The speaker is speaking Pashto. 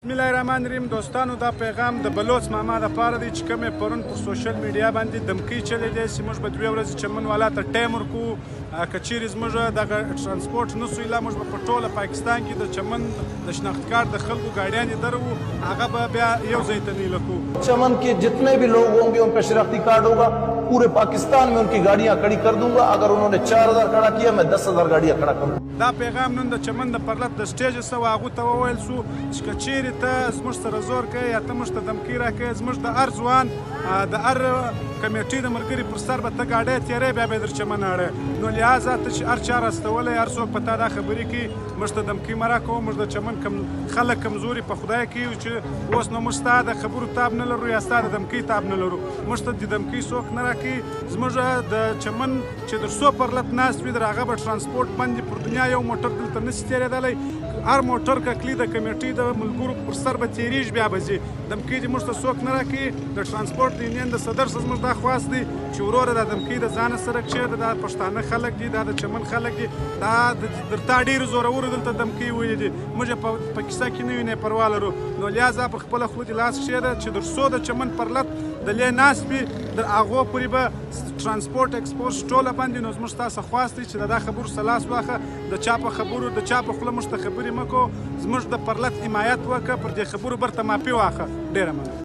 بسم الله الرحمن الرحیم دوستانو، دا پیغام د بلوڅ ماما د پاره دی چې کوم پرون پر سوشل میډیا باندې دمکې چلې دی چې موږ به 2 ورځې چمن والا ته ټایم ورکو، که چیرې زموږ دغه ترانسپورت نه سو ایله، موږ به په ټوله پاکستان کې د چمن د شناخت کارت د خلکو ګاډیانې درو، هغه به بیا یو ځای ته نه لکو. چمن کے جتنے بھی لوگ ہوں گے ان پہ شناختی کارڈ ہوگا، پورے پاکستان میں ان کی گاڑیاں کھڑی کر دوں گا۔ اگر انہوں نے 4000 کھڑا کیا، میں 10,000 گاڑیاں کھڑا کروں گا۔ دا پیغام نن د چمن د پرلت د سټیج څخه هغو ته وویل سو چې که چیرې ته زموږ سره زور کوې یا ته موږ ته دمکې راکوې، زموږ د هر ځوان د هر کمیټې د ملګري پر سر به ته ګاډی تېرې، بیا به یې در چمن اړې. نو لهذا ته چې هر چا راستولی، هر څوک په تا دا خبرې کوي، موږ ته دمکې مه راکوه. موږ د چمن کم خلک کمزوري په خدای کې یو چې اوس نو موږ ستا د خبرو تاب نه لرو یا ستا د دمکې تاب نه لرو. موږ ته د دمکې څوک نه راکوي. زموږ د چمن چې در څو پرلت ناست وي، در هغه به ترانسپورت باندې پر دنیا یو موټر دلته نه شي تېرېدلی. هر موټر که کلي د کمیټې د ملګرو پر سر به تېرېږي، بیا به ځي. دمکې دې موږ ته څوک نه راکوي. د ترانسپورت د یونین د صدر څخه زموږ دا خواست دی چې وروره دا دمکې د ځانه سره کښېږده، دا پښتانه خلک دي، دا د چمن خلک دي، دا در تا ډېرو زورورو دلته دمکې ویلي دي، موږ یې په کیسه کې نه یو، نه یې پروا لرو. نو لهذا پر خپله خوله دې لاس کښېږده چې در څو د چمن پرلت د لې ناست وي، در هغو پورې به ترانسپورت اکسپورټ ټوله باندې. نو زموږ ستاسو خواست دی چې د دا خبرو څخه لاس واخه، د چا په خبرو د چا په خوله موږ ته خبرې مه کوه، زموږ د پرلت حمایت وکړه، پر دې خبرو برته معافي واخه. ډېره مننه.